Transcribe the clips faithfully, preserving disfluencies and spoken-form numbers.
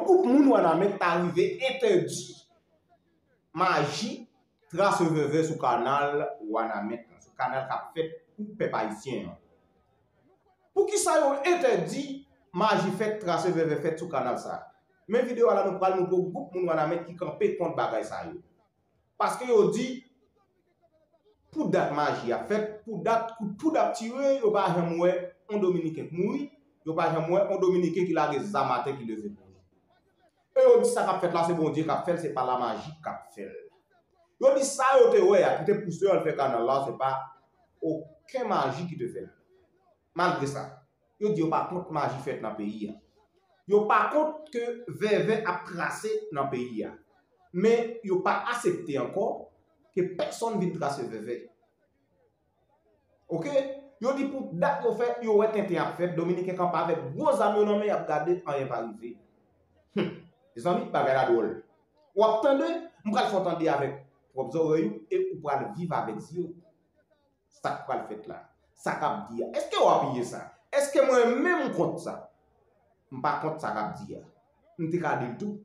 Gwoup moun Wanament ta rive entèdi maji trase vèvè sou kanal Wanament lan, sou kanal k ap fèt pou pèp ayisyen an. Poukisa yo entèdi maji fèt, trase vèvè fèt sou kanal sa a? Men videyo a la, nou pral montre w gwoup moun Wanament ki kanpe kont bagay sa yo. Paske yo di, pou dat maji ap fèt, pou dat kout poud ap tire, yo pa janm wè yon Dominiken k mouri, yo pa janm wè yon Dominiken ki lage zam atè ki leve kouri. E yo di sa k ap fèt la, se Bondye k ap fè l, se pa lamaji k ap fè l. Yo di sa yo te wè a, ki te pouse yo al fè kanal la, se pa okenn maji ki te fè l. Malgre sa, yo di yo pa kont maji fèt nan peyi a. Yo pa kont ke vèvè ap trase nan peyi a. Men yo pa aksepte ankò ke pèsonn vin trase vèvè. Oke? Yo di pou dat yo fè, yo wè tenten ap fèt, Dominiken kanpe avèk gwo zam yo nan men, y ap gade, anyen pa rive. Hum, mezanmi, bagay la dwòl. W ap tande, m pral fè w tande avèk pwòp zòrèy ou e ou pral viv avèk zye w. Sa k pral fèt la? Sa k ap di a? Èske w apiye sa? Èske mwen menm m kont sa? M pa kont sa k ap di a. M te ka di l tou.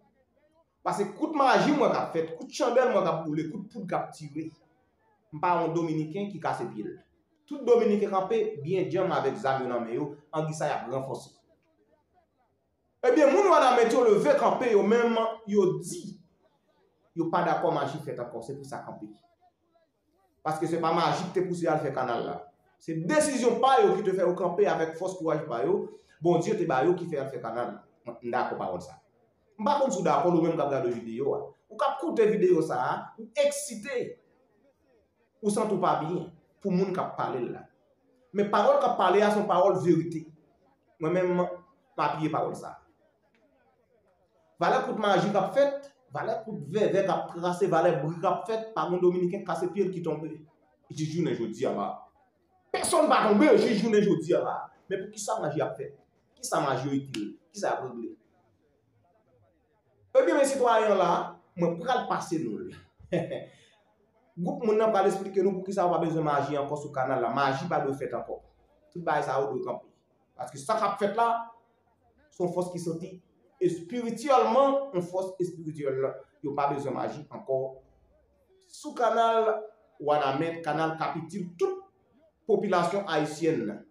Paske kout maji m wè k ap fèt, kout chandèl m wè k ap boule, kout poud k ap tire. M pa yon Dominiken ki kase pye l. Tout Dominiken kanpe byen djanm avèk zam yo nan men yo, angi sa y ap ranfòse. Ebyen, moun Wanament yo leve kanpe, yo menm, yo di yo pa dakò maji fèt ankò, se pou sa kanpe. Paske se pa maji ki te pouse yo al fè kanal la. Se desizyon pa yo ki te fè yo kanpe avèk fòs kouraj pa yo, Bondye te ba yo ki fè y al fè kanal la. Mwen, m dakò pawòl sa. M pa konn si w dakò l ou menm k ap gade videyo a. Ou k ap koute videyo sa a, ou eksite. Ou santi w pa byen pou moun k ap pale l la. Men pawòl k ap pale a se yon pawòl verite. Mwen menm, m apiye pawòl sa a. Valè kout maji k ap fèt, valè kout vèvè k ap trase, valè bri k ap fèt, pa gen Dominiken k kase pye l ki tonbe. Jis jounen jodi a la. Pèsonn pa tonbe jis jounen jodi a la. Men poukisa maji ap fèt? Kisa maji yo itil? Kisa y ap regle? Ebyen, men sitwayen an la, mwen pral pase nou l. Gwoup moun nan pral esplike nou poukisa yo pa bezwen maji ankò sou kanal la. Maji pa dwe fèt ankò. Tout bagay sa yo dwe kanpe. Paske sa k ap fèt la, se yon fòs ki soti espirityèlman, yon fòs espirityèl. Yo pa bezwen maji ankò sou kanal Wanament, kanal k ap itil tout popilasyon ayisyèn nan.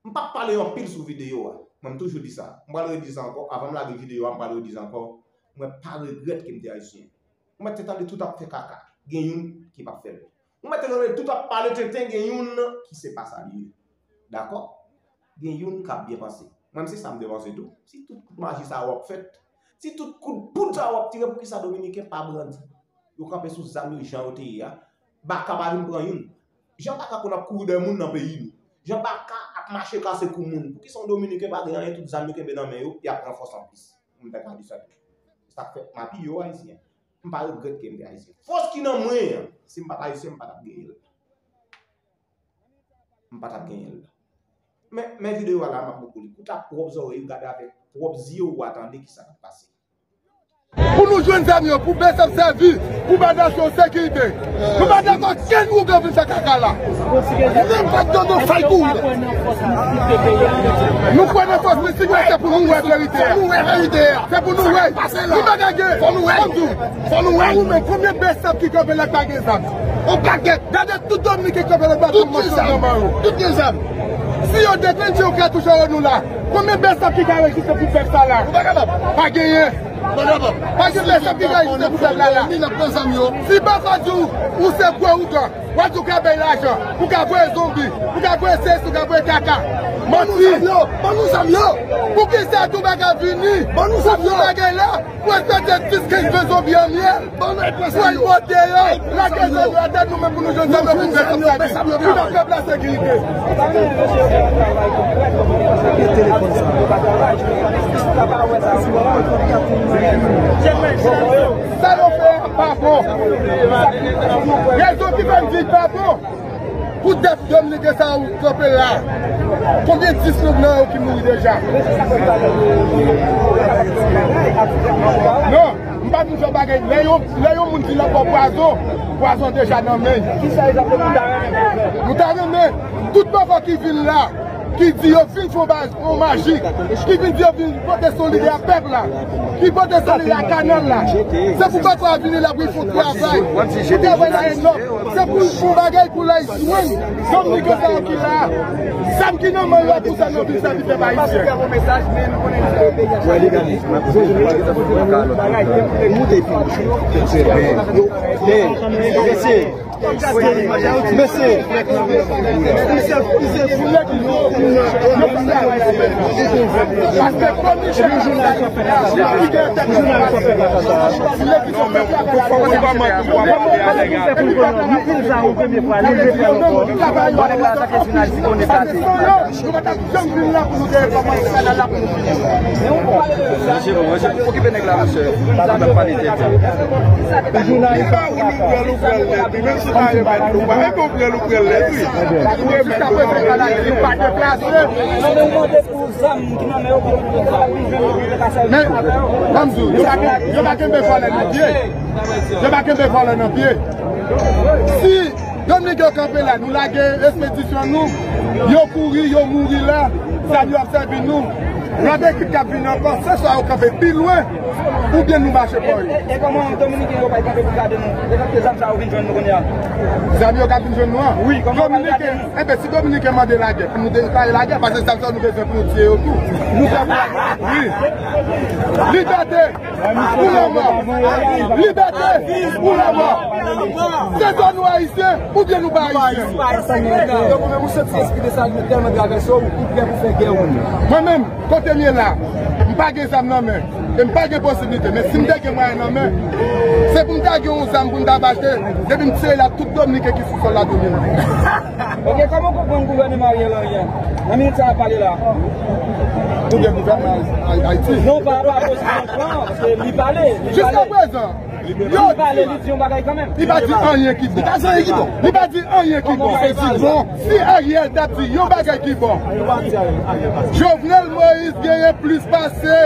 M p ap pale anpil sou videyo a. Mwen, m toujou di sa. M pral redi sa ankò. Avan m lage videyo a, m pral redi sa ankò. Mwen pa regrèt ke m te ayisyen. Ou mèt te tande tout ap fè kaka. Gen youn ki p ap fè l. Ou mèt te tande tout ap pale tenten, gen youn ki se pa sa li ye. Dakò? Gen youn k ap byen panse. Mwen, se sa m te panse tou. Si tout kout maji sa yo ap fèt, si tout kout poud sa yo ap tire, poukisa Dominiken pa brandi? Yo kanpe sou zam yo jan yo te ye a. Baka pa vin pran youn. Jan Baka konn ap kouri dèyè moun nan peyi nou. Jan Baka ap mache kase kou moun. Poukisa yon Dominiken pa gen anyen, tout zam yo kenbe nan men yo, y ap pran fòs anplis? M ta ka di sa tou. Sa k fè m apiye w ayisyen. M pa regrèt ke m te ayisyen. Fòs ki nan mwen an, si m pa t ayisyen, m pa t ap genyen l. M pa t ap genyen l. Men, men videyo a la, m ap bokou li. Koute ak pwòp zòrèy ou, gade avèk pwòp zye ou a, tande kisa k ap pase. Pou nou jwenn zam yo, pou B S F sèvi, pou ba nasyon sekirite. Nou pa dakò kenn ougan vin fè kaka la. Nou menm pa t tande yon fay kouri. Nou kwè nan fòs mistik, men se pou nou wè verite a. Fò nou wè verite a. Se pou nou wè. Nou pa gage. Fò nou wè. Fò nou wè. Ou menm, konbyen B S F ki kanpe la k pa gen zam? On pakèt. Gade tout Dominiken ki kanpe la k pa gen zam. Tout gen zam. Si yo deklentye, yo ka touche yo nou la. Konbyen B S F ki ka reziste pou pèp sa la? Nou pa kapab. Pa genyen. Pa gen pèsonn ki ka egziste pou pèp la la. Si papa di w, ou se gwo ougan, w ap di w ka bay lajan, ou ka voye zonbi, ou ka voye sesi, ou ka voye kaka. Manti. Ban nou zam yo. Poukisa tou bagay vini? Ban nou zam yo. Pou bagay la, pou espete dis kenz ven zonbi an myèl. Pou al pote yo. Lage zam yo atè, nou menm pou nou jwenn zam yo pou fè sa. Pou nan pèp la sekirite. Sa yo fè a pa bon. Rezon ki fè m di l pa bon. Pou dèt Dominiken sa yo kanpe la. Konbyen dis moun nan yo ki mouri deja? Non, m pa vin fè bagay. Lè yon, lè yon moun di l ap ba w pwazon, pwazon deja nan men l. Nou ta renmen, tout pafò ki vin la, ki di yo vin fè yon baz, yon majik, ki vin di yo vin pote solidè a pèp la, ki pote solidè a kanal la. Se pou pèp la vini la pou fè yon travay. Pou travay la e nòb. Se pou l fè yon bagay pou l al jwenn Dominiken sa yo ki la. Zam ki nan men yo a pou zam yo vin sèvi pèp ayisyen. Mesye, mesye, Li pa ou nou pral, ou pral lè tou. Menm si pa remèt nou, pa remèt nou. Jiskaprezan pa la, li pa deplase. Men, ban m di w, yo pa gen, yo pa kenbe vòlè nan pye. Yo pa kenbe vòlè nan pye. Si Dominiken yo kanpe la, nou lage ekspedisyon nou, yo kouri, yo mouri la, zam yo ap sèvi nou. Lòt ekip k ap vini ankò, se swa yo kanpe pi lwen, oubyen nou mache pa yo. E, e, e kòman Dominiken yo pa kanpe pou gade nou? E kote zam sa yo vin jwenn nou kounye a? Zam yo ka vin jwenn nou an? Wi, kòman yo pral gade nou? Enben, si Dominiken mande lagè, pou nou deklare lagè, paske zam sa yo nou bezwen pou nou tiye yo tou. Nou pè pou lagè. Wi. Libète! Ou lanmò! Libète ou lanmò! Se swa nou ayisyen oubyen nou pa ayisyen. Donk ou menm ou santi espri de sa nou tèlman travèse w, ou prè pou fè gè ou menm. Mwen menm, kote m ye la, m pa gen zam nan men, e m pa gen posiblite, men si m te gen mwayen nan men, se pou m ta gen yon zam pou m ta achte, depi m tire la tout Dominiken ki sou sòl la domine. Ok, kòman w konprann gouvènman Ariel Henry an? Nan minit sa a pale la. Ou gen gouvènman Ay-, Ayiti? Non, pa rapò a pozisyon Trump, paske li pale, li pale. Jiskaprezan, li pale, li di yon bagay kanmenm. Li pa di anyen ki bon. Li pa di anyen ki bon. Li pa di anyen ki bon. Bon, si Ariel t ap di yon bagay ki bon, Jovenel Moïse genyen plis pase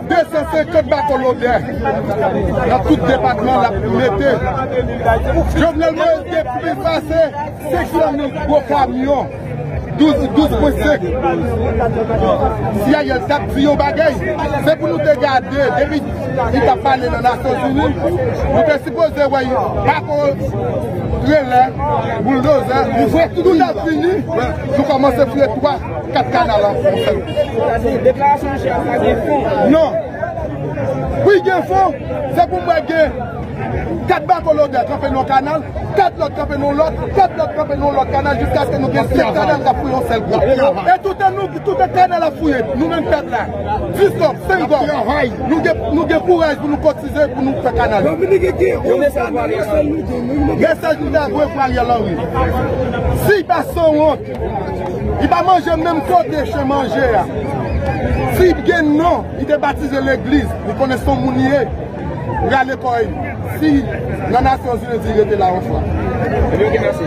de san senkant bako lodè nan tout depatman l ap mete. Jovenel Moïse gen plis pase senk san mil gwo kamyon, douz, douz pwen senk. Si Ariel t ap di yon bagay, se pou nou te gade, depi li t ap pale nan Nasyonzini, nou te sipoze wè bako trelè, bouldozè, li fre tout ap vini, nou kòmanse fre twa. Kat kanal an yon sèl kou. Sa di deklarasyon chèf la gen fon. Non. Wi, gen fon. Se pou mwen gen kat bako lodè kanpe nan yon kanal, kat lòt kanpe nan yon lòt, kat lòt kanpe nan yon lòt kanal, jiskaske nou gen senk kanal k ap fouye yon sèl kou. E tout an nou, tout an kanal ap fouye, nou menm pèp la. Dis kòb, senk kòb. Nou gen, nou gen kouraj pou nou kotize, pou nou fè kanal. Yo mesaj pou Ariel. Mesaj nou ta voye pou Ariel Henry. Si pa sanwont, li pa manje menm kote chen manje a. Si gen non, li te batize legliz, li konnen se yon moun li ye, rale kò l. Si nan Nasyonzini di rete la yon fwa. Ebyen, ok, mèsi.